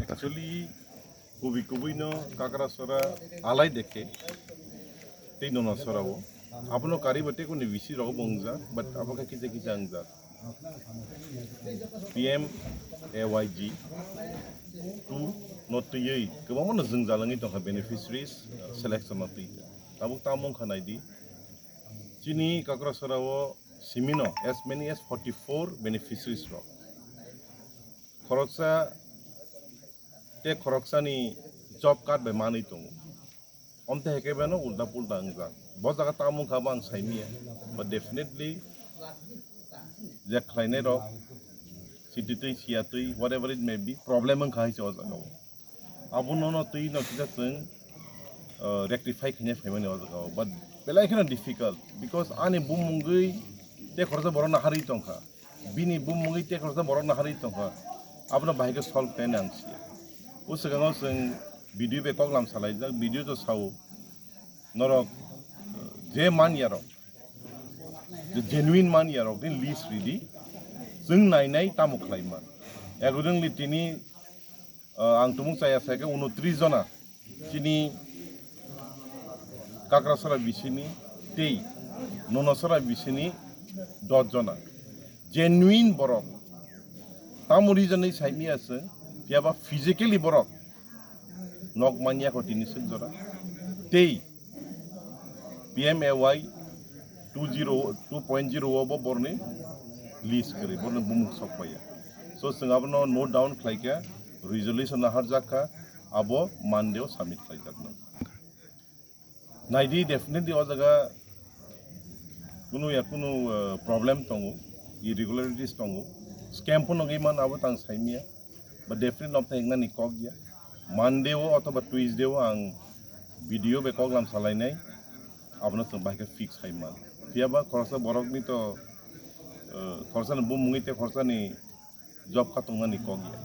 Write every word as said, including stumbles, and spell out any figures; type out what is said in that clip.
Actually, kubui kubui no Kakrasora alai dekhe, tei Nonosora o. Abono kariba tei kuni V C rok bo wngjak, but abo khe kisa kisa wngjak. P M A Y G two no twiwi kwbangma no jwngjal wngwi tongkha beneficiaries, uh, selection no twi. Tabuk tamo wngkha naidi. Chini Kakrasora o simino as many as forty-four beneficiaries rok. Khoroksa tei khoroksani job card bai manwi tongo. Omte hai khe beno ulta pulta wngjak. Bo jaga tamo wngkha bo ang saimanya. But definitely je khlainai rok, sititwi, siyatwi, whatever it may be, problem wngkha hai se o jaga o. Abo nono twi no kisa chwng, uh, rectify khaina phaimani o jaga o. But belai kheno difficult because ani bumungwi tei khoroksa borok naharwi tongkha. Bini bumungwi tei khoroksa borok naharwi tongkha. Abono bahai khe solve khaina ang siya. O swkango chwng B D O bai koklam salaijak, B D O to sao norok, uh, je manya rok, je genuine manya rok ni list ridi, chwng nainai tamo khlai man. Accordingly tini, uh, ang tumung chaya sai khe unotris jona chini Kakrasora bisini tei Nonosora bisini dos jona genuine borok. Tamo reason ni saimanya se, phiyaba physically borok nok manya ko tini sik jora. Tei P M A Y two zero, two point zero o bo borni list kwrwi, borni bumung sok paiya. So, chwng abono note down khlai kha, resolution naharjak kha, abo Monday o submit khlaijaknai. Naidi, definitely o jaga kunu ya kunu, uh, problem tongo, irregularities tongo, scam phano wngwi mano, abo tang saimanya, but definitely nok thai wngnani kok ya. Monday o othoba Tuesday o ang B D O bai koklam salainai, abono chwng bahai khe fix khai man. Phiyaba khoroksa borokni to, uh, khoroksani bumungwi tei khoroksani job kha tongnani kok ya.